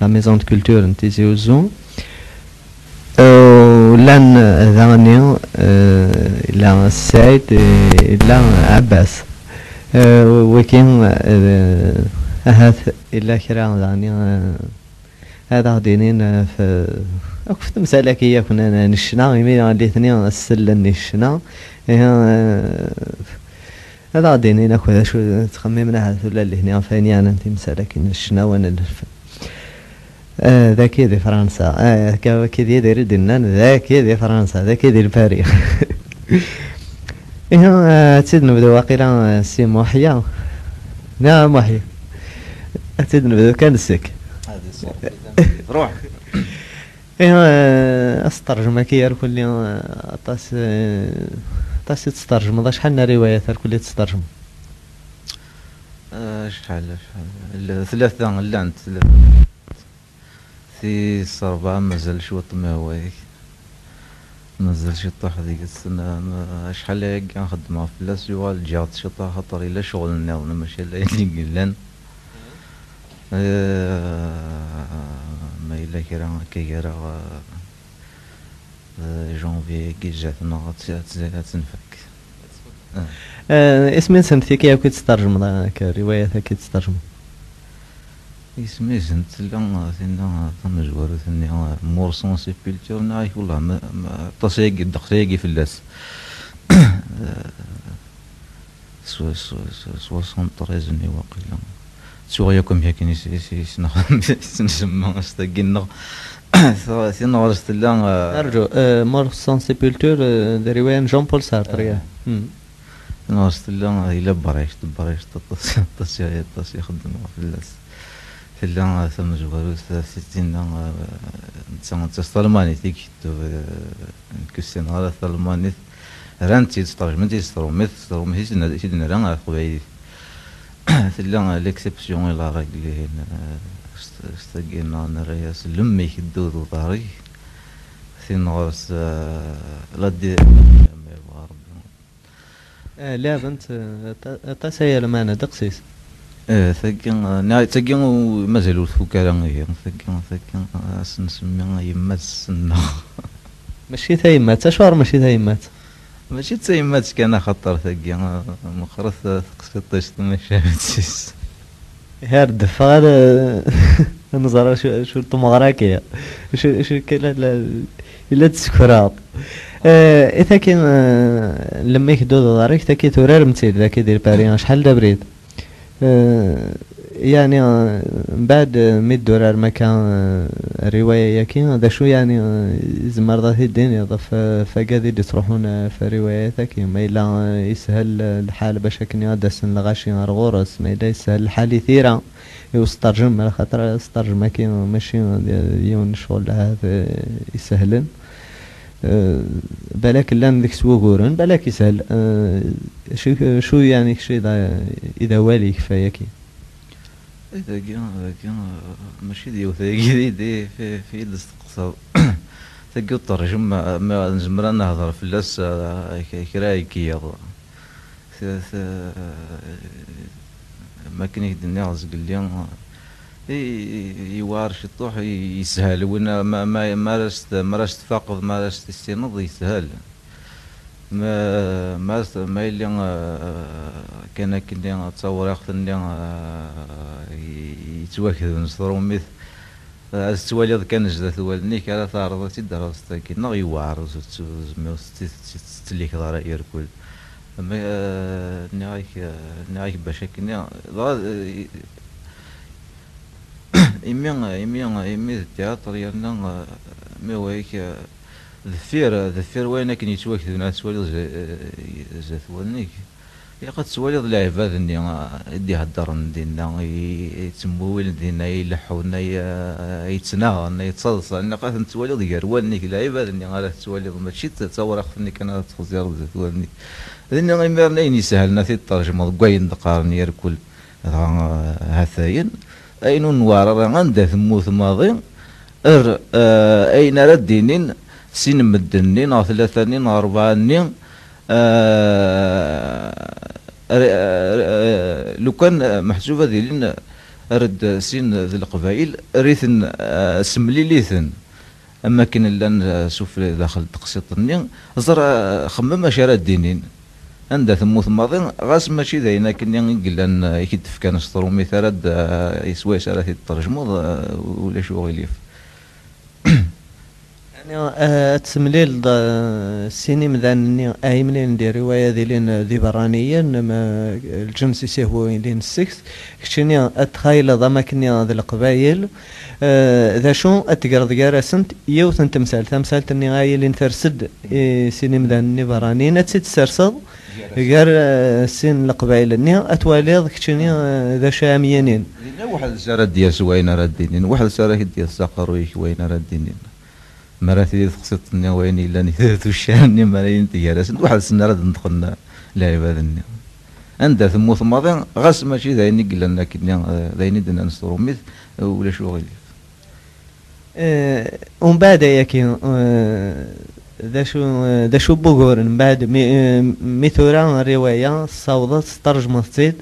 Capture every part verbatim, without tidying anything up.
la maison de culture n Tizi Uzzu. Euh, llan daɣen, euh, yella Saɛid, euh, yella Ɛebbas. Euh, wagi, euh, ahat yella kra daɣen, euh, ad aɣ-d-inin, euh, f-, akk f temsal-agi yakk n, n ccna, imi nitni sellen i ccna. Ihi, euh, ad aɣ-d-inin akk d acu ttxemmimen ahat ula d nitni ɣef wayen yeɛnan timsal-agi n ccna, wanag n lfen. Ah, dagi di Fransa. Ah, akka, akka d Yidir i d-nnan, dagi di Fransa, dagi di Lpari. Ihi, ah, ad tt-id-nebdu waqila, ah, si Muḥya. Neɣ Muḥya. Ad tt-id-nebdu kan seg. Ruḥ. Ihi, ah, asṭerjem-agi irkelli, ah, aṭas, ah, aṭas i tesṭerjmeḍ, acḥal n riwayat irkelli i tesṭerjmeḍ? Ah, acḥal, acḥal. L-, tlata, llant tlata. Tis rebɛa mazal cwiṭ ma hwayeɣ. Mazal ciṭuḥ deg-s, n-, n-, acḥal ayagi xeddmeɣ fell-as, yuɣal ǧǧiɣ-tt ciṭuḥ axaṭer yella ccɣel nniḍen, mačči ala ayen i yellan. Eh, ma yella kra akka gar-aɣ, eh, eh, janvier-agi zdat-neɣ ad tt-, ad tt-, ad tt-nfak. Eh. Eh, isem-nsent tiki akk i testarjmeḍ, akka, riwayat akk i testarjmeḍ? Isem-nsent tella, tinna tamezwarut-nni, Mort sans sépulture, neɣ ak, wellah, ma, ma, aṭas ayagi, ddeqs ayagi fell-as. Eh, swa-, swa-, swa-, soixante-treize-nni waqila. Ttuɣ yakk amek akken is-, is-, is-, is-, is-, nsemma s tagi-nneɣ. Tin ɣer-s tella, eh, Arǧu, eh, Mort sans sépulture, eh, d riwaya n Jean-Paul Sartre, eh, ya. Hmm. Tin ɣer-s tella, eh, yella Brecht, Brecht aṭas, aṭas, aṭas i xeddmeɣ fell-as. Tella, eh, tamezwarut, eh, tinna, eh, netta, netta s talmanit i yekteb, eh, nekk ur ssineɣ ara talmanit. Rran-tt-id, sṭerjmen-tt-id s trumit, s trumit i s-, i s-id-nerra ɣer teqbaylit. Tella l'exception et la règle, ihi, eh, s, s tagi-nneɣ nerra-yas lemmik ddu d uḍar-ik, tin ɣer-s, eh, la di-, ma yebɣa Rebbi. Eh, leɛbent, eh, aṭa-, aṭas ay lmana, ddeqs-is. Eh, tagi, eh, na-, tagi u-, mazal ur tfuk ara, ihi, tagi, tagi, eh, ad s-nsemmi yemma-s-nneɣ. Mačči tayemmat, acuɣer mačči tayemmat? Mačči d tayemmat kan, axaṭer tagi, eh, meqqret, eh, teqsiṭ-is tamacahut-is. Ar d-ffeɣ, ar, eh, ad nẓer acu, acu n tmeɣra-agi. Acu, acu akka la, la, i la d-tessekreḍ. Eh, i taki, eh, lemmik d uḍar-ik, taki turarem-tt-id daki di Lpari, acḥal d abrid? Eh, yeɛni, eh, mbeɛd, eh, mi d-turarem akka, eh, rriwaya-yaki, d acu yeɛni, eh, tzemreḍ ad t-id-tiniḍ ɣef, eh, ɣef wagad i d-ittruḥun, eh, ɣef rriwayat-agi? Ma yella, eh, yeshel, eh, lḥal bac akken ad d-asen lɣaci ar ɣur-s, ma yella yeshel lḥal i tira i usṭerjem, ala xaṭer asṭerjem-agi mačči d, d yiwen n ccɣel ahat, eh, isehlen. Eh, balak llan deg-s wuguren, balak yeshel. Eh, acu, acu yeɛni kečč i d, i d awal-ik ɣef wayagi? Eh, dagi, dagi, eh, mačči d yiwet ayagi i d, i, fi, fi i d-testeqsaḍ. Tagi uṭerjem, ma, ma nezmer ad nehder fell-as, eh, k-, kra n yiḍ. T-, t-, ma akken i k-d-nniɣ zgelli, i, i, yewɛer ciṭuḥ, i, yeshel win ma, ma, ma ara s-, ma ara s-tfaqeḍ, ma ara s-tissineḍ, yeshel. Ma, ma, ma yelli, eh, kan akkenni d tawriɣt-nni, eh, i, i yettwakden s trumit, eh, ad tettwaliḍ kan zdat wallen-ik, ara teɛreḍ ad tt-id-terreḍ s tagi, neɣ yewɛer, ur tt-, ur tezmireḍ, ur tt-, ur tt-, ur tt-tettlikeḍ ara irkul. Ma, eh, nniɣ-ak, eh, nniɣ-ak bac akkenni, dɣa, eh, imi, imi, imi d tiyatṛ yerna, eh, mi wayek, eh, deffir, deffir wayen akken yettwakden, ad twaliḍ z-, eh, zdat wallen-ik. Ilaq ad twaliḍ lɛibad-nni, eh, i d-iheddren dinna, i, i yettemwiwilen dinna, i ileḥḥun, ay, eh, i yettnaɣen, i yettaḍsan. Ilaq ad ten-twaliḍ gar wallen-ik, lɛibad-nni ara tettwaliḍ, mačči d tawriqt-nni kan ara texzireḍ zdat wallen-ik. Dinna imiren ayen isehlen ad t-id-tṛejmeḍ deg wayen d-qqaren irkul. Dɣa, eh, ha-t-ayen, ayen ur newɛer ara, anda temmut maḍi, er, eh, ayen ara d-inin sin medden-nni, neɣ tlata-nni, neɣ rebɛa-nni, eh, er, er, eh, lukan, eh, meḥsub ad ilin, eh, err-d sin d Leqbayel, err-iten, eh, semlil-iten. Am akken llan, eh, sufella daxel n teqsiṭ-nni, ẓer, eh, xemmem acu ara d-inin. Anda temmut maḍi, ɣas mačči d ayen akkenni i yellan, eh, i k-id-fkan s trumit ara d, eh, swayes ara t-id-tṛejmeḍ, eh, ulac uɣilif. Yeɛni, eh, ad temlileḍ, eh, sin imdanen-nni ay imlilen di riwaya ad ilin, eh, d iberraniyen, ma, eh, lǧens-is ihwu ilin seg-s, keččini ad txayleḍ am akkenni d Leqbayel, eh, d acu ad tegreḍ gar-asent yiwet n temsalt. Tamsalt-nni ay ilin ters-d i sin imdanen-nni iberraniyen, ad tt-id-tserseḍ gar, eh, sin n Leqbayel-nni, ad twaliḍ keččini, eh, d acu ara am-yinin. Dinna weḥd-s ara d-yas wayen ara d-inin, weḥd-s ara k-d-yas s aqerruy-ik wayen ara d-inin. Mi ara tili teqsiṭ-nni wayen yellan tuccan-nni mi ara yint gar-asen, weḥd-sen ara d-neṭqen lɛibad-nni. Anda temmut maḍi, ɣas mačči d ayen i yellan akkenni, eh, d ayen i d-nnan s trumit, eh, ulac uɣilif. Eh, umbeɛd ayaki, eh, d acu, eh, d acu n wuguren? Mbeɛd mi, eh, mi tura riwaya tessawḍeḍ, tterjmeḍ-tt-id,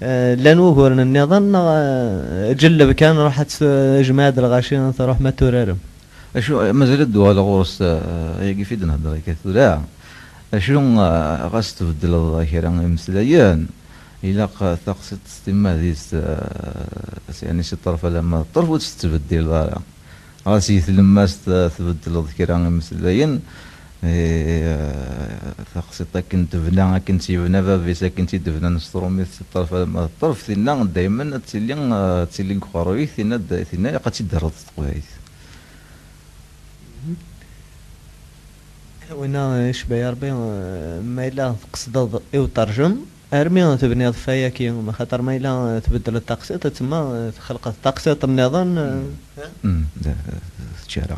eh, llan wuguren nniḍen neɣ, eh, ǧelleb kan, ruḥ ad tejmeɛ-d lɣaci, truḥ ma turarem? Acu, mazal ad d-uɣaleɣ ɣur-s, eh, ayagi fi d-nehder akka tura. Acu, eh, ɣas tbeddleḍ kra imeslayen, ilaq, eh, taqsiṭ s timmad-is, eh, s-, yani si ṭṭerf alamma d ṭṭerf ur tt-tettbeddileḍ ara. Ɣas i tlemmast, eh, tbeddleḍ kra imeslayen, eh, taqsiṭ akken tebna, akken tt-yebna bab-is, akken tt-id-bnan s trumit si ṭṭerf alamma d ṭṭerf, tinna daymen ad tili, eh, ad tili deg uqerruy-ik, tinna d-, tinna ilaq ad tt-id-terreḍ s teqbaylit. Winna, eh, icba ya Rebbi, eh, ma yella tqesdeḍ i uterjem, armi tebniḍ ɣef wayaki, ma xaṭer ma yella, eh, tbeddleḍ taqsiṭ, tma, eh, txelqeḍ taqsiṭ nniḍen, eh, Mm, d-, d-, teččara.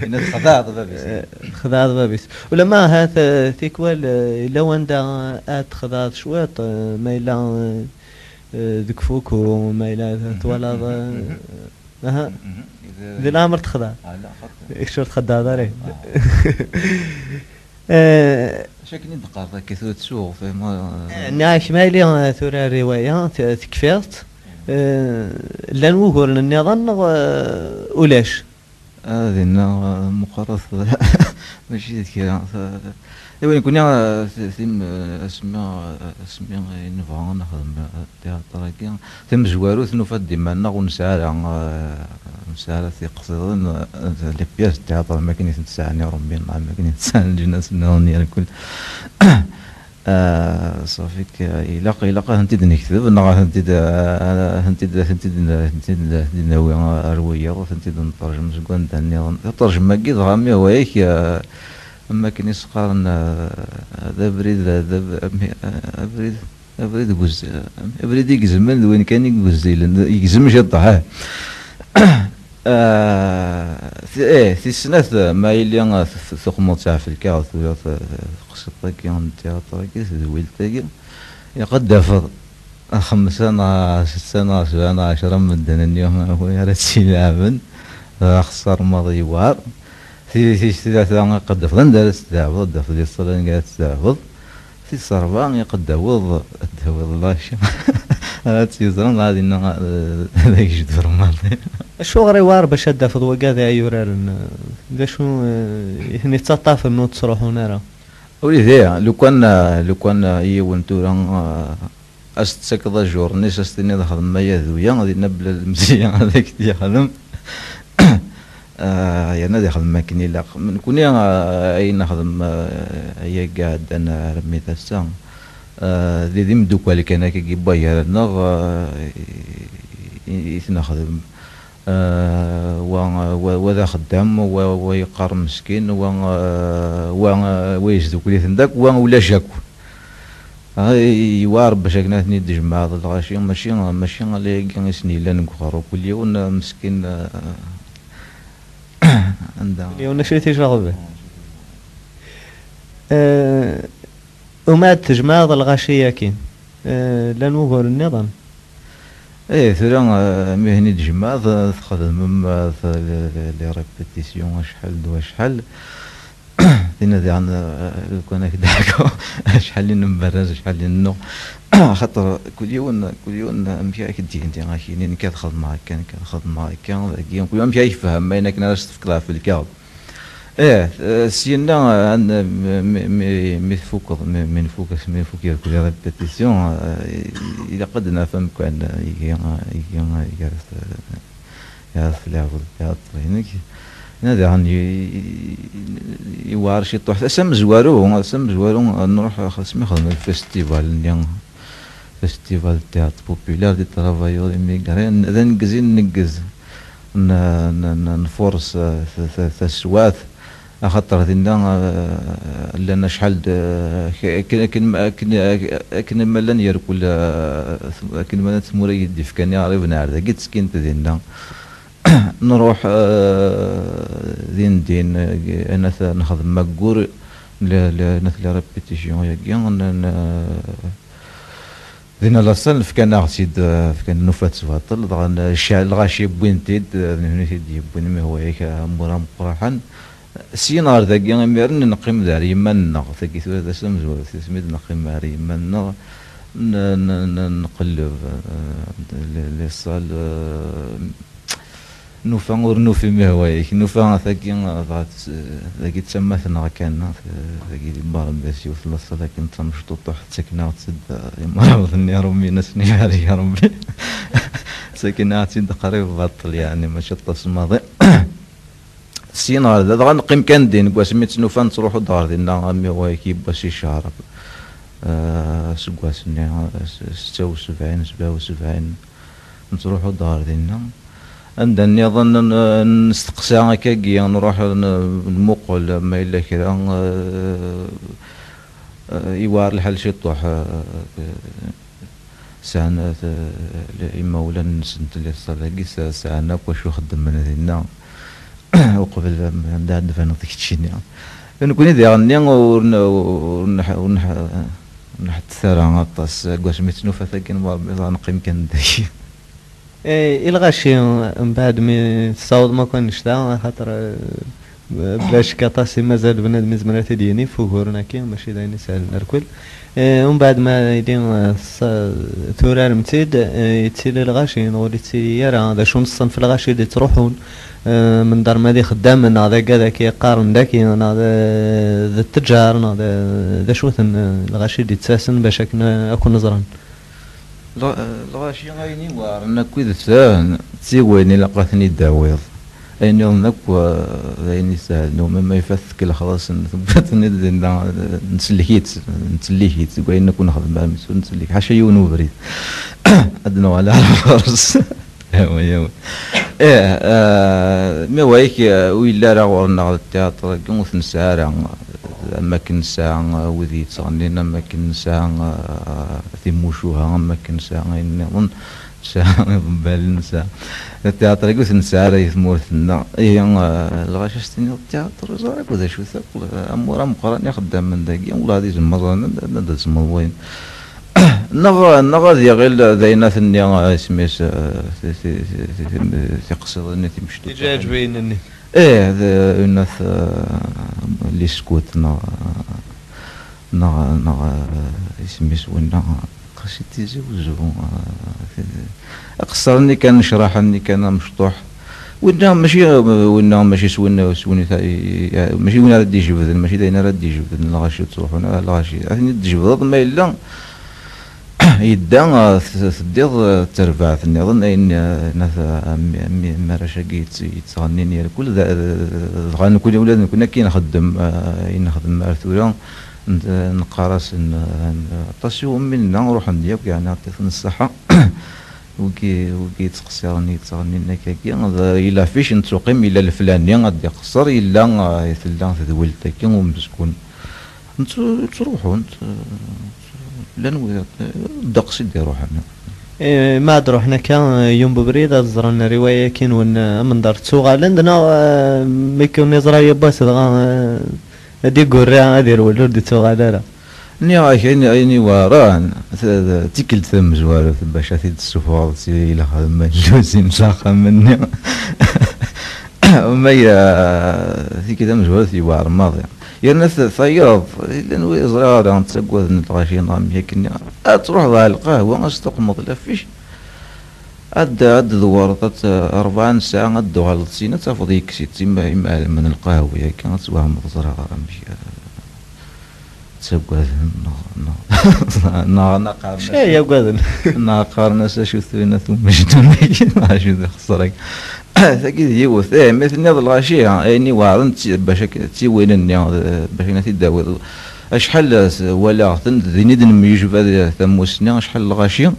Yenna txedɛeḍ bab-is. Eh, txedɛeḍ bab-is. Ulamma ahat, eh, tikwal, eh, yella wanda, eh, ad txedɛeḍ cwiṭ, eh, ma yella, eh, eh, deg fuku, ma yella twalaḍ, eh, aha. Mhm. Di leɛmer texdeɛ. Ah, la, xaṭer. Kečč ur txedɛeḍ ara. Ah. Eh, acu akken i d-teqqareḍ akka tura tsuɣ, fehmeɣ, eh, nniɣ-ak ma yili, eh, tura riwaya, t-, tekfiḍ-tt, eh, llan wuguren nniḍen neɣ, eh, ulac? Ah, dinna, ah, meqqret, mačči d kra. Iwa, nekkni, ah, t-, tim-, ah, asmi, ah, asmi i nebɣa ad nexdem, ah, tiyaṭer-agi, tamezwarut nufa-d iman-nneɣ ur nesɛi ara, ah, ur nesɛi ara tiqsiḍin, ah, les pièces de théâtre, am akken i tent-sɛan Iṛumyen, am akken i tent-sɛan leǧnas-nniḍen irkul. Ah, ṣafi k-, ilaq, ilaq ad tent-id-nekteb, neɣ ad tent-id, ah, ad tent-id, ad tent-id, ad tent-id, ad tent-id-nawi ar wiyaḍ, ad tent-id-neṭṭerjem seg wanda nniḍen. Ṭṭerjem-agi dɣa mi hwayak, ah, am akken i s-qqaren, ah, d abrid, d ab-, am-, ah, abrid, abrid guz-, ah, abrid i gezmen d win kan i yegzilen, yegzem ciṭṭaḥ, ah. Ah, ti-, eh, tis snat, eh, ma yili, eh, t-, t-, tuqmeḍ-tt ɣef lkaɣeḍ, tura t-, t-, teqsiṭ-agi n tyaṭer-agi, tedwilt-agi, ilaq ad d-tafeḍ xemsa neɣ setta neɣ sebɛa neɣ ɛecra n medden-nni, eh, wi ara tt-ileɛben, d axeṣṣar maḍi yewɛer. Ti-, tis tlata, ilaq ad d-tafeḍ anda ara tt-tdeɛbeḍ, ad d-tafeḍ di ṣṣala anga ara tt-tdeɛbeḍ. Tis ṛebɛa, ilaq ad d-tawiḍ, ad d-tawiḍ lɣaci. Ara tt-yeẓran, dɣa dinna, eh, ad ak-jdur maḍi. Acuɣer i war bac ad d-tafeḍ wagad ay yuraren, eh, d acu, eh, i ten-ittaṭṭafen ur ttruḥun ara? Ur idiɛ, lukan, eh, lukan, eh, yiwen tura, eh, ad s-tettakeḍ ajur-nni-s, ad s-tiniḍ xdem aya d uya, dinna bla lemzeyya ad ak-t-yexdem. Ah, yerna ad ixdem akken ilaq. Nekkni, ah, ay nexdem, ah, ayagi iɛeddan armi d ass-a, ah, d, d imeddukal kan akka i yewwa gar-aneɣ, ah, i, i, i t-nexdem. Ah, wa, wa, wa d axeddam, wa, wa yeqqar meskin, wa, ah, wa, ah, wa yesdukkel-iten-d akk, wa ulac akk. Ah, i-, yewɛer bac akken ad ten-id-tjemɛeḍ lɣaci, mačči, mačči ala ayagi i sen-yellan deg uxerru. Kul yiwen, ah, meskin, ah, anda. Kul yiwen acu i t-iceɣben. Eh, uma ad tjemɛeḍ lɣaci-yaki, eh, llan wuguren nniḍen? Eh, tura, eh, mi ten-id-tjemɛeḍ, eh, txedmem, eh, t-, les, les, les répétitions acḥal d wacḥal. Tinna diɣen, eh, lukan ad k-d-ḥkuɣ acḥal i nemberraz, acḥal i nennuɣ. Axaṭer kul yiwen, kul yiwen amek ara k-d-yini, ad k-yini nekk ad xedmeɣ akka, nekk ad xedmeɣ akka, dagi kul yiwen amek ara yefhem ayen akken ara s-tefkeḍ ɣef lkaɣeḍ. Eh, eh, syenna, eh, an-, mi, mi, mi, mi tfukeḍ, mi, mi nfuk, mi nfuk irkul les répétitions, eh, ilaq ad d-naf amkan, eh, ihi, eh, ihi, eh, gar, eh, gar tleɛbeḍ lteatr-inek. Yenna daɣen i, i, i, yewɛer ciṭuḥ. Ass amezwaru, ass amezwaru, eh, nruḥ, eh, asmi xedmen lfestival-nni, festival de théâtre populaire des travailleurs immigrés, d aneggez i nneggez. N-, n-, n-, nfurṣ, eh, ta-, ta-, taswaɛt, axaṭer dinna, eh, llan acḥal d, eh, k-, akken, akken, akken, akken ma llan yerkul, eh, tm-, akken ma llan tmura i d-ifkan iɣriben ar dagi ttekkin-t dinna. Nruḥ, eh, din din, eh, anat nexdem aggur, le, le, anat les répétitions-agi, n-, n-, Dinna laṣel, fkan-aɣ-tt-id, eh, fkan, nufa-tt baṭel, dɣa n-, ca-, lɣaci wwin-t-id, eh, d nutni i t-id-yewwin, mi hwa yak amur ameqqraḥen. Syin ɣer dagi, imiren neqqim d ar yiman-nneɣ, tagi tura d ass amezwaru, asmi d-neqqim ar yiman-nneɣ, n-, n-, n-, nqelleb, eh, les, les salles, eh, Nufa ur nufi mi hwayeɣ, nufa tagi, dɣa tt-, dagi d tammat-nneɣ kan, dagi di Barambas yiwet n laṣal akken d tamecṭuṭuḥt, ttaken-aɣ-tt-id imrabeḍ-nni, Ṛebbi, asen-ibarek Ṛebbi. Ttaken-aɣ-tt-id qrib baṭel, yeɛni mačči aṭas maḍi. Syin ɣer da, dɣa neqqim kan din, deg wasmi tt-nufa nettruḥu-d ɣer dinna, mi hwayeɣ yiwwas i cceṛ. Eh, aseggas-nni, s-, setta u sebɛin, sebɛa u sebɛin, nettruḥu-d ɣer dinna. Anda nniḍen n-, nesteqsa akkagi, nruḥ n-, nmuqel ma yella kra, eh, eh, iwɛer lḥal ciṭuḥ, eh, sɛan, eh, imawlan-nsent les salles-agi, sa-, sɛan akk acu xeddmen dinna uqbel ma, ma d-, ad d-tbaneḍ keččini. Nekkni diɣenni ur n-, ur n-, ur n-, ur nḥettet ara aṭas, deg wasmi tt-nufa tagi n Ṛebbi, dɣa neqqim kan dagi. Eh, i lɣaci, mbeɛd mi tessawḍem akk annect-a, axaṭer, eh, bla ccek aṭas i mazal bnadem izmer ad t-id-yini f uguren-agi, mačči d ayen isehlen irkul. Eh, umbeɛd ma yili, eh, s-, turarem-tt-id, eh, yettili lɣaci neɣ ur yettili ara? D acu n ṣṣenf lɣaci i d-ittruḥun? Eh, mendar ma d ixeddamen, neɣ d agad akka yeqqaren daki, neɣ d, d ttejjar, neɣ d, d acu-ten, eh, lɣaci i d-ittasen bac akken, eh, ad ken-ẓren? Lɣ-, lɣaci ayen iweɛren akk i d ta, d tiwayen ilaq ad ten-id-tawiḍ. Ayen nniḍen akk, eh, d ayen isehlen, uma ma ifat tkelxeḍ-asen, tewwiḍ-ten-id dinna, eh, nsellek-itt, nsellek-itt, deg wayen akk nexdem, armi tura nsellek, ḥaca yiwen ubrid. Ad d-nuɣal ar ɣur-s. Yawa, yawa. Eh, eh, mi hwayeɣ, eh, ur yelli ara ɣur-neɣ teatr-agi, ur t-nesɛi ara. Am akken nesɛa, eh, wid yettɣennin, am akken nesɛa, eh, timucuha, am akken nesɛa ayen nniḍen, nesɛa iḍebbalen, nesɛa teatr-agi ur t-nesɛi ara di tmurt-nneɣ. Ihi, eh, lɣaci s-tiniḍ teatr, ẓer akk d acu-t akk, eh, amur ameqqran ixeddamen dagi, ula d izemmaḍen, ad, ad, ad tsemmeḍ wayen. Neɣ, neɣ ad iɣil d ayen ad t-nni, eh, isem-is, eh, ti-, ti-, ti-, ti-, tiqsiḍin-nni timecṭuḥin. Iǧaǧbiyen-nni. Eh, d, une, eh, les scouts, neɣ, neɣ, neɣ, eh, isem-is winna, xas i Tizi Wezzu, eh, ti-, aqeṣṣer-nni kan, nnecraḥ-nni kan amecṭuḥ. Winna mačči, winna mačči s winna, s win i ta-, i, i, mačči win ara d-ijebden, mačči d ayen ara d-ijebden, lɣaci ttruḥun, ah, lɣaci. Ad ten-id-tjebdeḍ ma yella, yedda, ah, t-, teddiḍ, ah, d terbaɛt nniḍen, ayen, ah, nat, ah, mi, mi, mi arrac-agi yett-, yettɣennin irkul, d, d, dɣa nekkni, ula d nekkni akka i nxeddem, ah, i nxeddem ar tura, n-, neqqar-asen, ah, aṭas iwumi nella, ruḥen-d yakk, yeɛni, yeɛṭi-ten ṣṣeḥḥa. Wigi, wigi yettqeṣṣiren, yettɣennin akkagi, d, yella affiche n ttuqim, yella leflani ad d-iqeṣṣer, yella, ah, tella tedwilt-agi n umezgun. Ttru-, ttruḥun, tt-, llan wiyaḍ, eh, ddeqs i d-iruḥen. Eh, ma ad ruḥen akka, eh, yum ubrid ad ẓren riwaya-agi-nwen, eh, amenḍer ttuɣalen-d, neɣ, eh, mi ken-iẓra yiwwas dɣa, eh, ad d-igurra, ad irwel, ur d-ittuɣal ara? Nniɣ-ak, ayen, ayen iweɛṛen, t-, t-, tikkelt tamezwarut bac ad t-id-tessufɣeḍ si lxedma n lluzin s axxam-nni. Ma ya, tikkelt tamezwarut yewɛer maḍi. Yerna t- tayeḍ, llan wid ẓriɣ ara ttaggaden lɣaci neɣ amek akken, ad truḥeḍ ɣer lqahwa, ad s-tuqmeḍ lafic, ad ad d-dewreḍ, ad t- rebɛa n ssaɛa, ad d-tuɣaleḍ syin, ad tafeḍ yekkes-itt im- imɛelmen n lqahwa-agi, ad twehmeḍ ẓriɣ ara amek, eh, ttaggaden neɣ neɣ neɣ neɣ qqaren-as, ccay yaggaden. Neɣ qqaren-as acu tuyna tumejjun-agi, neɣ acu d ixeṣṣer-agi. Tagi d yiwet, eh, mi tenniḍ lɣaci, ayen iweɛren d ti- bac ak- d tiwilin-nni, eh, bac akken ad t-id-tawiḍ. Acḥal, eh, s- walaɣ-ten, din i d-nemyejba di tamusni, acḥal lɣaci,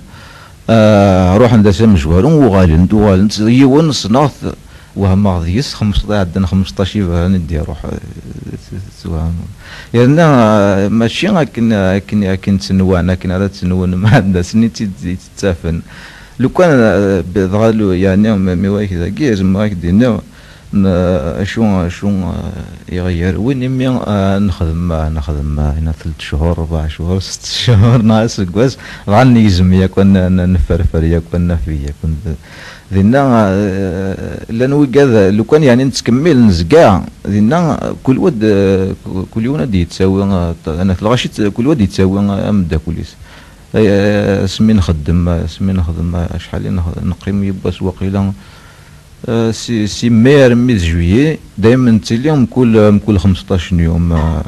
eh, ruḥen d ass amezwaru, uɣalen-d, uɣalen-d, yiwen ssneɣ-t, wehmeɣ deg-s, xemseṭ-, iɛeddan xemseṭṭac ibran i d-iruḥ, eh, t- t- twehmeḍ. Yerna, eh, mačči akken, akken, akken ttnwan, akken ara ttnwen, ma d asen i tt-id-, i tt-ttafen. Lukan, eh, b- dɣa lu-, yeɛni, mi mi wayek dagi, zemreɣ ad k-d-iniɣ, n- acu, acu, eh, i ɣ-yerwin imi, eh, nexdem, eh, nexdem, eh, ina telt cchur, rebɛa cchur, sett cchur, neɣ aseggas, dɣa negzem yakk, ad n- n- nefferfer yakk, ad nafeg yakk. D- Dinna, eh, llan wigad, lukan yeɛni nettkemmil, nezga, dinna, kul wa d-, kul yiwen ad d-yettawi, eh, t- lɣaci, kul wa d-yettawi, eh, ameddakel-is. Eh, asmi nxeddem, asmi nxeddem, acḥal i nx- neqqim yiwwas waqila, eh, si, si mai armi d juillet, dayma nettili mkul, mkul xemseṭṭac n yum, eh,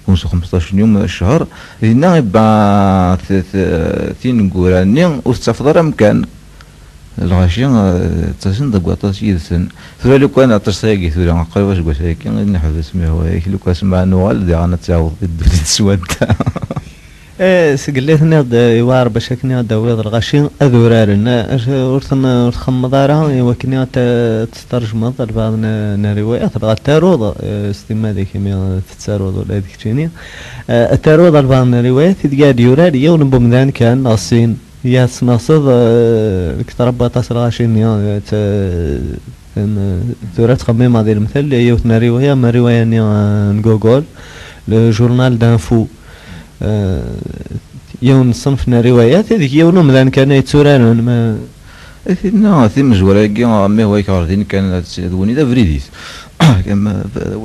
mkul xemseṭṭac n yum, ccher, dinna ibba t- t- tineggura-nni ur tettafeḍ ara amkan. Lɣaci, eh, ttasen-d deg waṭas yid-sen. Tura lukan aṭas ayagi tura, qrib aseggas ayagi i neḥbes, mi hwa yak lukan semɛa nuɣal, diɣen ad tɛawdeḍ i ddunit s wadda. Eh, seg lli tenniḍ-d, eh, iwɛer bac akken ad d-tawiḍ lɣaci ad uraren. Eh, ur ten-, ur txemmeḍ ara i wakken ad t-, ad testarjmeḍ lbaɛḍ n, n rriwayat, dɣa taruḍ, eh, s timmad-ik imi tettaruḍ ula d keččini. Eh, ad taruḍ lbaɛḍ n rriwayat ideg ad d-yurar yiwen n wemdan kan, neɣ sin. Ya tesneɣseḍ, eh, kter n waṭas lɣaci-nni, eh, t- ten- tura ttxemmimeɣ di lemtel, yiwet n rriwaya, ma rriwaya-nni, eh, n Gogol, le journal d'info. Eh, yiwen n ṣṣenf n rriwayat, ideg yiwen umdan kan ay tturaren. Ma... Tinna, timezwura-agi, mi hwa ɣer din kan, d win i d abrid-is.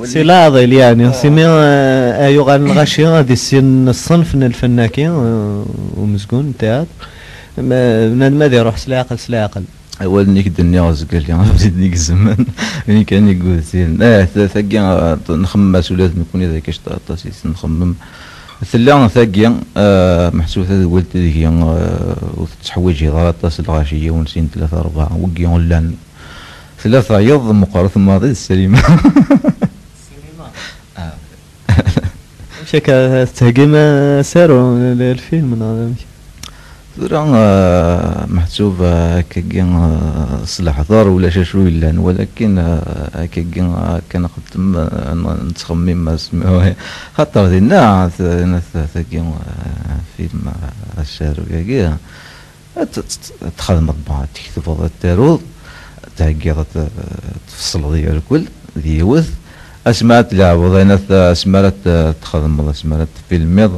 Si laɛḍil, yeɛni, si mi, eh, ay uɣalen lɣaci ad issinen ṣṣenf n lfenn-agi, eh, umezgun n ttiɛad. Ma bnadem ad iruḥ s leɛqel, s leɛqel. Awal-nni k-d-nniɣ azgal-a, abrid-nni gezmen, win kan i yudsin. Eh, ta- tagi, eh, nxemmem-as ula d nekkni, d akka aṭas i s-nxemmem. Tella tagi, eh, meḥsub tadwilt ideg, eh, ur tettḥwiǧiḍ ara aṭas lɣaci, yiwen, sin, tlata, rebɛa, wigi ur llan. Tella tayeḍ meqqret maḍi d ssinima. Ssinima? Ah. Amek akka tetthegim asaru, l- lfilm, neɣ amek? Tura, eh, meḥsub, eh, akkagi, eh, s leḥder ulac acu yellan, walakin, eh, akkagi, eh, akka nxeddem, eh, n- nettxemmim asmi, xaṭer dinna, t- n- t- tagi, eh, film, eh, asaru-agi, ad t- t- t- txedmeḍ, bon, ad t-tketbeḍ, ad t-taruḍ, ad t-theggiḍ, ad t- ad tfeṣleḍ i yerkul, d yiwet. Asmi ara tleɛbeḍ, ayen ad t- asmi ara t- txedmeḍ, asmi ara tfilmiḍ,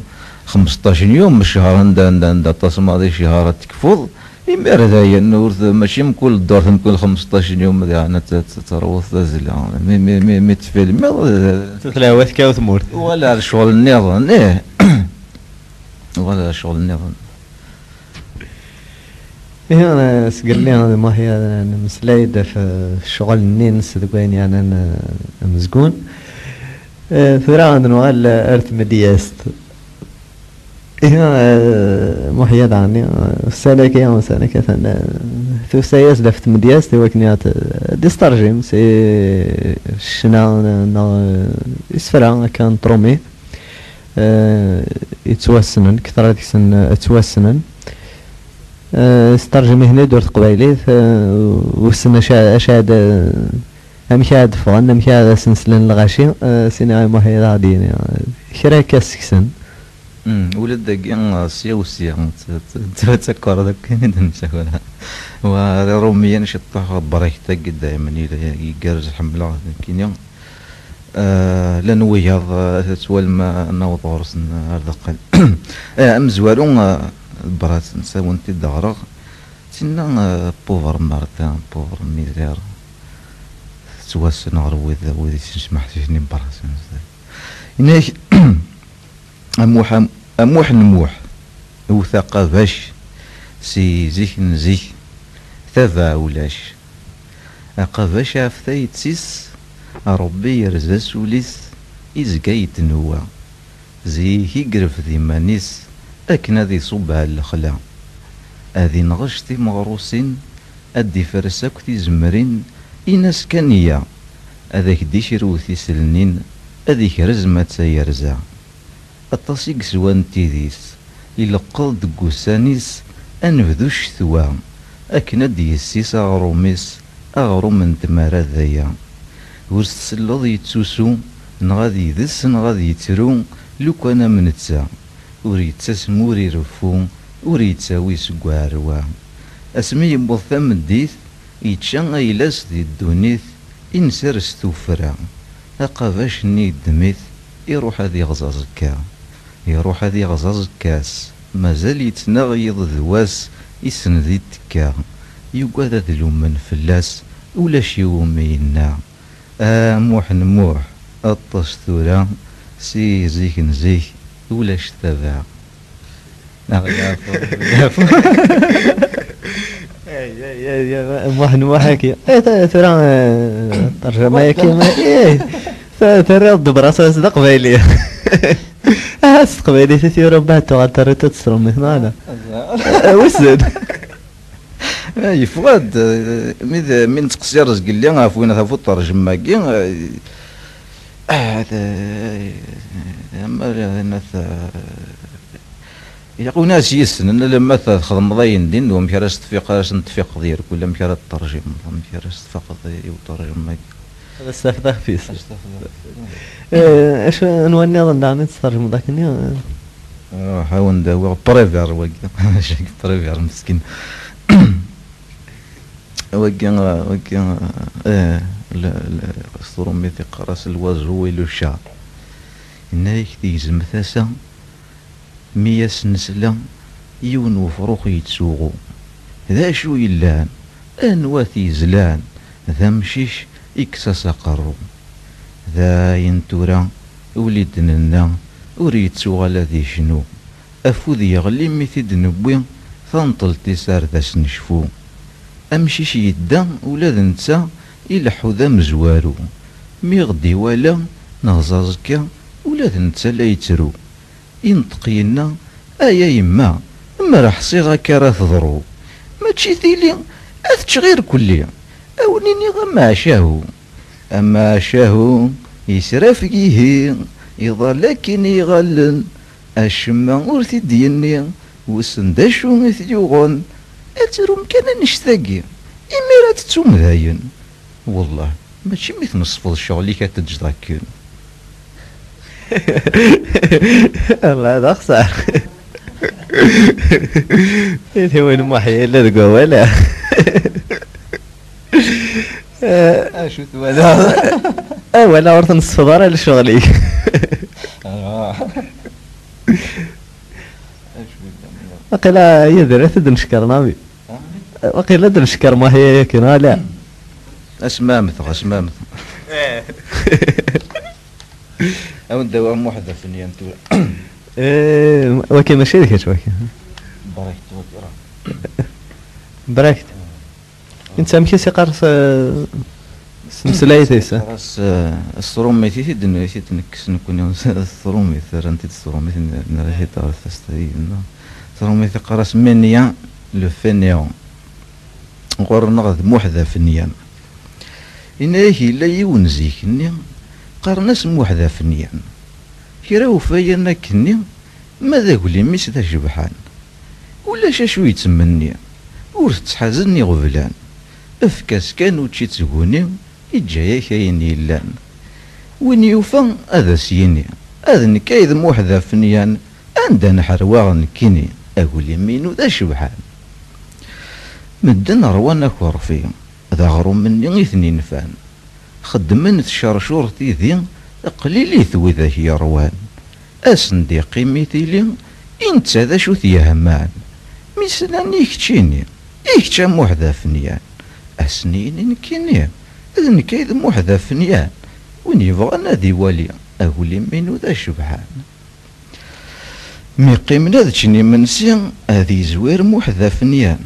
xemseṭṭac n yum, ccher, anda, anda, anda aṭas maḍi ccher ad tekfuḍ, imir dayen, ur t- mačči mkul ddurt, mkul xemseṭṭac n yum, diɣen ad t- ad terwuḍ tazzla. Mi, mi, mi, mi tfilmiḍ, eh, Tut lehwa tekkaw tmurt. Uɣal ar ccɣel nniḍen, ih. Uɣal ar ccɣel nniḍen. Ihi, eh, sgelli d Muḥya, eh, nemmeslay-d ɣef, eh, ccɣel-nni-ines deg wayen yeɛnan, eh, amezgun. Eh, tura ad nuɣal, eh, ar tmedyazt. Ihi, eh, Muḥya daɣen, eh, ussan-agi, ussan-agi atan, eh, tusa-yas-d ɣef tmedyazt i wakken ad, ad d-istarjim si ccna neɣ, eh, isefra akka n tṛumit. Eh, yettwassnen, kter deg-sen, eh, ttwassnen. Eh, s terjmitin-id ur teqbaylit, eh, wissen acu, acu ad, amek ad ffɣen, amek ad asen-slen lɣaci, eh, sina Muḥya ad aɣ-d-yini, eh, kra akka seg-sen. Mm, ula d dagi, eh, sya u sya, t- t- t- ttakkar d akken i d-nessakra. Wa Iṛumiyen ciṭṭaḥ ḍebber-ak tagi daymen, yella igerrez, ḥemmleɣ nekkini. Eh, llan wiyaḍ, eh, tettwalem, eh, naweḍ ɣur-sen, eh, ar deqqal. Eh, amezwaru, eh, Brat, nsawen-t-id ɣreɣ. Tinna, eh, pauvre Martin, pauvre misère. Tettwassen ɣer wid, wid yesmesmaḥ s-, s-, n Brat. Inak, a Muḥ, a Muḥ n Muḥ, wet aqabac, si zik n zik, tabaɛ ulac. Aqabac ɣef tayet-is, Ṛebbi yerza s ul-is, izga yetnewwa. Zik i irfed iman-is akken ad iṣubb ar lexla. Ad inɣec timeɣrusin, ad d-ifres akk tizemrin, in-as kan iyya, ad ak-d-ikrewet iselnin, ad ikrez ma d tayerza. Aṭas i yeswan tidi-s, ileqqeḍ deg wussan-is, anebdu ccetwa, akken ad d-yessis aɣrum-is, aɣrum n tmara d aya. Ur s-tselleḍ yettusu, neɣ ad ides, neɣ ad yettru, lukan am netta. Ur yettasem, ur ireffu, ur yettawi seg uɛerwa. Asmi yewweḍ tameddit, yečča ayla-s di ddunit, inser s tuffra. Aqabac-nni yeddem-it, iruḥ ad iɣeẓẓ aẓekka. Iruḥ ad iɣeẓẓ aẓekka-s, mazal yettnaɣ yiḍ d wass, isend i ttekka. Yugad ad lumen fell-as, ulac iwumi yenna. A Muḥ n Muḥ, ṭṭes tura, si zik n zik, ulac tabaɛ. Neɣ yeɛfu, yeɛfu. Ay, ay, ay, ay, Muḥ n Muḥ, aki. Eh, ta-, tura, eh, ṭerjama, aki, ma, eh, ta-, terriḍ-d brasa-s d aqbayli. Ah, s teqbaylit i t-yura, mbeɛd tuɣal terriḍ-tt s trumit, neɣ ala? Eh, wissen. Eh, yeffeɣ-d, eh, mi d, mi nettqeṣṣir zgelli ɣef win, ɣef uṭerjem-agi, eh, ah, d, d, d, ilaq win ad s-yissnen alamma t-, txedmeḍ ayen din, d wamek ara s-tfiq-, ara s-n-tfiqeḍ irkul, amek ara t-terjimeḍ, amek ara s-tfaqeḍ i uṭerjem-agi. Ad as-tafeḍ axef-is. Ad as-tafeḍ axef-is. Eh, acu, anwa nniḍen daɣen i d-tterjmeḍ akkenni? Eh, ruḥ, ad wen-d-awiɣ Prévert wagi. Prévert meskin. Wagi, wagi, eh, le, le, s trumit iqqar-as l'oiseau et le chat. Yenna-yak, tegzem tasa, mi as-nesla, yiwen wefrux yettsuɣu. D acu yellan? Anwa t-yezlan? D amcic, ikkes-as aqerru. Dayen tura, ul i d-nenna, ur yettuɣal ad icnu. Afud yeɣli mi t-id-newwi, tanṭelt-is ar d as-necfu. Amcic yedda, ula d netta ileḥḥu d amezwaru. Mi ɣ-d-iwala, neɣ ẓaẓekka, ula d netta la yettru. Inṭeq yenna: "Ay a yemma, mer ḥṣiɣ akka ara teḍru. Mačči tili ad teččeɣ irkelli, a wen-iniɣ amaɛcahu. Amaɛcahu, israf ihi, iḍal akken iɣallen, acemma ur t-id-yenni, wissen d acu i t-yuɣen. Ad trum kan annect-agi, imir ad tettum dayen. Wellah, mačči mi tneṣfeḍ ccɣel-ik ad teǧǧeḍ akken." Allah, d axṣar. Tiwin Muḥ yella deg wawal. Eh, acu twalaḍ? Eh, wala ur tneṣfeḍ ara lecɣel-ik. Ah. Acu yellan? Waqila Yidir ad t-id-neckeṛ, nabi? Ha? Waqila ad d-neckeṛ Muḥ yakin, ala? Asmamteɣ, asmamteɣ. Eh. Awen-d awiɣ Muḥ d afenyan tura. Eh, waki mačči d kečč, waki. Brakt, waki, rah. Brakt. Netta amek i s-iqqar s, s tmeslayt-is, eh? Iqqar-as, eh, s trumit i t-id-n-, i t-id-nekkes nekkni, s trumit, rran-t-id s trumit, n-, nerra-t-id ɣer tastayt-nneɣ. S trumit iqqar-as Menya le fainéant. Ɣur-neɣ d Muḥ d afenyan. Yenna-yak yella yiwen zik-nni, qqaren-as Muḥ d afenyan. Kra ufayan akkenni, ma d aglim-is d acebḥan. Ulac acu yettmenni, ur tettḥazen iɣeblan. Efk-as kan učči d tguni, iǧǧa-yak ayen yellan. Win yufa ad as-yini, "A d nekk ay d Muḥ d afenyan, anda nḥerwaɣ nekkini, aglim-inu d acebḥan." Medden ṛwan akeṛfi, d aɣrum-nni i ten-inefan. Xeddmen tcercur tidi, qlilit widak yeṛwan. Asen-d-iqqim i tili, i netta d acu t-yehman. Mi slan i keččini, i kečč a Muḥ d afenyan. Asen-yini nekkini, d nekk ay d Muḥ d afenyan. Win yebɣan ad iwali, aglim-inu d acebḥan. Mi qqimen ad ččen imensi, ad yezwir Muḥ d afenyan.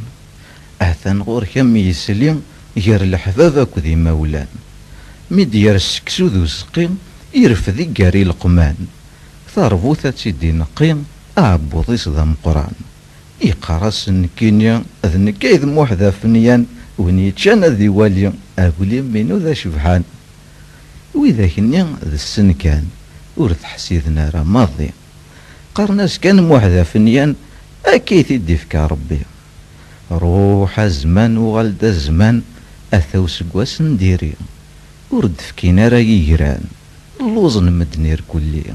Atan ɣur-k am yesli gar leḥbab akked imawlan. Mi d-yers seksu d useqqi, irfed i gar ileqman. Tarbut ad tt-id-ineqqi, aɛebbuḍ-is d ameqqran. Iqqar-as nekkini, d nekk ay d Muḥ d afenyan, win yeččan ad iwali, aglim-inu d acebḥan. Widak-nni d ssen kan, ur t-ḥsiden ara maḍi. Qqaren-as kan Muḥ d afenyan, akka i t-id-ifka Rebbi. Ruḥ a zman, uɣal-d a zman, ata useggas n diri. Ur d-fkin ara yigran, lluẓen medden irkelli.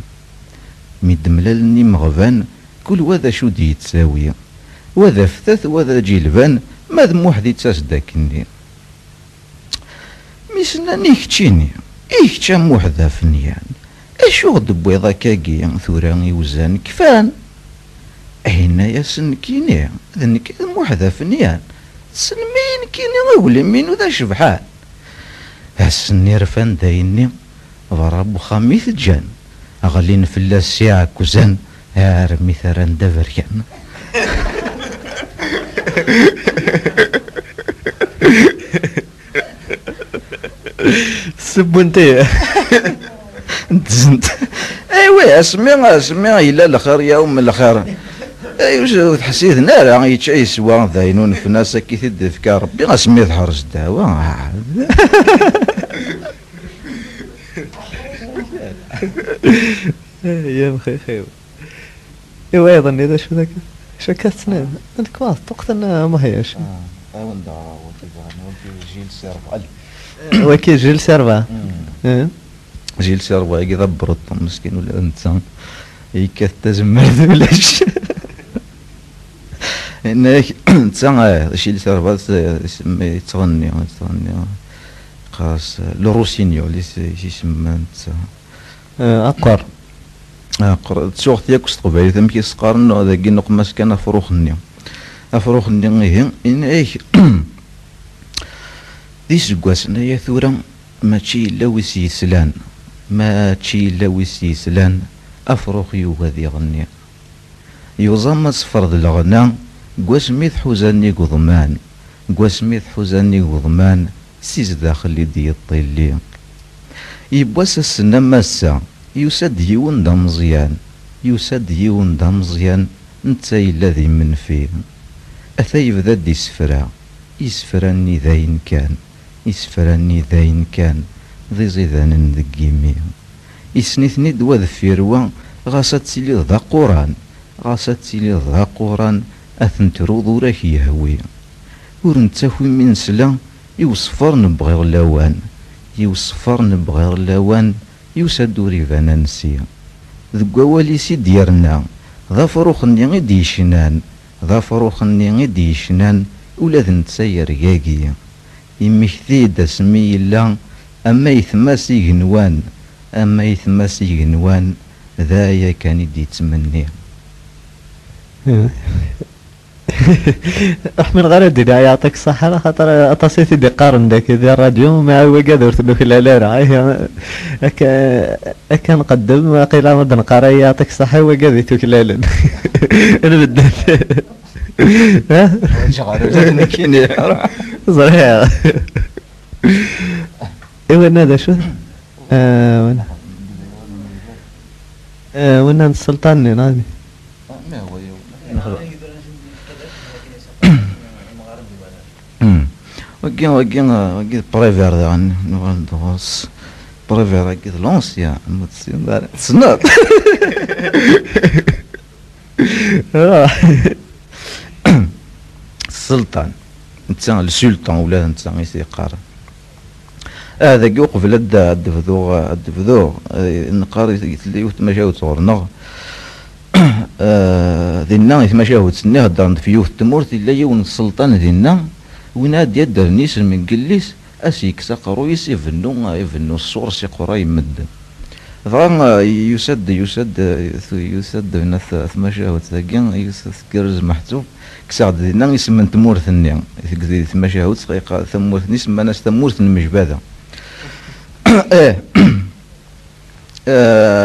Mi d-mlalen imeɣban, kul wa d acu d-yettawi. Wa d aftat, wa d aǧilban, ma d Muḥ d ittas-d akkenni. Mi s-nnan i keččini, i kečč a Muḥ d afenyan, acu ɣ-d-tewwiḍ akkagi tura iwzan kfan? Yenna-yasen nekkini, d nekk i d Muḥ d afenyan, tessnem-iyi nekkini, aglim-inu d acebḥan. Ass-nni rfan dayenni, berra n wexxam i t-ǧǧan, ɣlin fell-as s iɛekkzan armi t-rran d aberkan. Ssewwen-t-iyi. Ddzen-t. Aywa, asmi, asmi yella lxir, yawm lxir. Ay, ur, ur t-ḥsiden ara, yečča yeswa, d ayen unfen-as akka i t-id-ifka Rebbi, asmi teḥrez ddeɛwa. Ay, ya mxixi-w. Iwayeḍ-nni d acu dagi? Acu akka tettnam? Nekk wa ṭṭuqten, ah, Muḥyac. Ah, awen-d aɣraw, wagi bɣan, wagi Gilles Serval. Wagi Gilles Serval. Mm. Eh? Gilles Serval-agi d abreṭṭu meskin, ula d netta yekkat tazemmert ulac. Yenna-yak, netta, eh, Gilles Serval, eh, isem-, yettɣenni, yettɣenni. Yeqqar-as, eh, Le Rossignol, is-, is-, isemma netta. Eh, aqqar. Aqqar. Ttuɣ-t yakk s teqbaylit, amek i s-qqaren, dagi nuqem-as kan afrux-nni. Afrux-nni, ihi, yenna-yak, d iseggasen aya tura, mačči yella wi s-yeslan, mačči yella wi s-yeslan, afrux yugi ad iɣenni. Yuẓam aseffer d leɣna, deg wasmi tḥuza nnig uḍman, deg wasmi tḥuza nnig uḍman, si zdaxel i d-yeṭṭilli. Yiwwas ass-n am ass-a, yusa-d yiwen d ameẓyan, yusa-d yiwen d ameẓyan, netta yella d imenfi. Ata yebda-d isefra, isefra-nni d ayen kan, isefra-nni d ayen kan, d iẓidanen deg yimi. Issen-iten-id wa deffir wa, ɣas ad tiliḍ d aquran, ɣas ad tiliḍ d aquran, ad ten-truḍ ur ak-yehwi. Ur nettaki mi nesla i uṣeffer n bɣiɣ lawan, i uṣeffer n bɣiɣ lawan, yusa-d ur iban ansi. Deg wawal-is i d-yerna, d afrux-nni i d-yecnan, d afrux-nni i d-yecnan, ula d netta yergagi. Yemmekti-d asmi yella am aytma-s igenwan, am aytma-s igenwan, d aya kan i d-yettmenni. Ur ḥmileɣ ara ad d-iniɣ yeɛṭik ṣṣeḥḥa, axaṭer aṭas i t-id-iqqaren daki di ṛṛadyu, ma i wagad ur t-nuklal ara. Ihi, akka, akka nqeddem, aqila ad d-neqqar ay yeɛṭik ṣṣeḥḥa i wagad i tuklalen. Nbedden. Ha? Ur ǧǧeɣ ara ula d nekkini. Ẓriɣ. I winna d acu? Eh, winna. Eh, winna n sselṭan-nni, neɣ? Hmm. Wagi, wagi, wagi d Prévert daɣen, nuɣal-d ɣur-s. Prévert-agi d l'ancien, ma tessineḍ ara. Tessneḍ? Ah. Sselṭan. Netta, le sultan, ula d netta i s-yeqqaren. Ah, dagi uqbel ad d-, ad d-bduɣ, ad d-bduɣ, eh, neqqar i, tella yiwet tmacahut ɣur-neɣ. Eh, dinna i tmacahut-nni heddren-d f yiwet tmurt, yella yiwen n sselṭan dinna, win ad d-yaddren isem n yelli-s, ad s-yekkes aqerruy-is, ibennu, ibennu ṣṣur s iqerray n medden. Dɣa, eh, yusa-d, yusa-d, eh, tu-, yusa-d bna t-, tmacahut-agi, yusa-d tgerrez meḥsub, kkseɣ-d dinna isem n tmurt-nni, deg, di tmacahut, yeqqar tamurt-nni, semman-as tamurt n Mejbada. Eh, eh,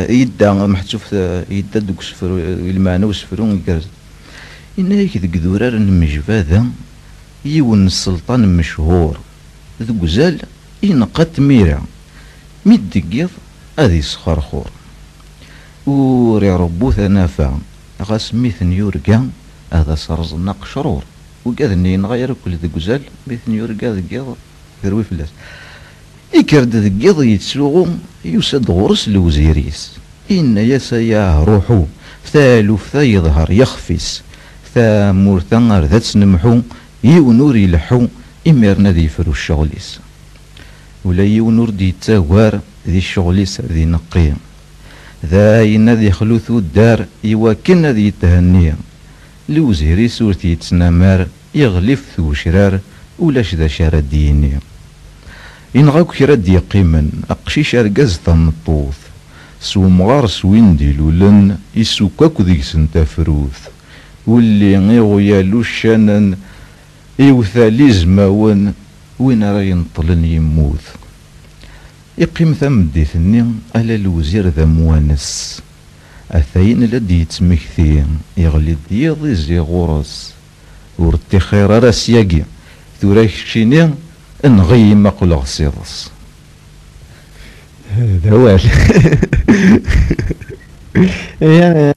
Yedda Meḥsub, yedda deg usefru, lmeɛna usefru igerrez. Yenna-yak deg idurar n Mejbada, yiwen n sselṭan mechur, deg uzal ineqqa-t tmira, mi d-teggiḍ ad isxerxur. Ur iṛebbu tanafa, ɣas mi ten-yurga, ad as-rẓen aqecrur. Ugaden yenɣa-yar akk deg uzal, mi ten-yurga deg yiḍ, terwi fell-as. Ikker-d deg yiḍ yettsuɣu, yusa-d ɣur-s lewzir-is. Inna-yas: "Ay ahruḥu, taluft-a yeḍher yexf-is, tamurt-a ar d ad tt-nemḥu, yiwen ur ileḥḥu, imiren ad yefru ccɣel-is." Ula yiwen ur d-yettagar di ccɣel-is ar d ineqqi. D ayen ad ixlu tuddar i wakken ad yethenni. Lewzir-is ur t-yettnamar, iɣlif tgecrar, ulac d acu ara d-yini. Inɣa akk kra d-yeqqimen, aqcic, argaz, tameṭṭut. S umɣar s win d-ilulen, isukk akk deg-sen tafrut. Ulli iɣyal uccanen, iwtal izmawen, win ara yenṭlen yemmut. Iqqim tameddit-nni ala lewzir d amwanes. Atayen la d-yettmekti, iɣli-d yiḍ izi ɣur-s. Ur ṭṭixir ara syagi, tura keččini, enɣ-iyi ma qqleɣ s iḍes. D awal. Ya,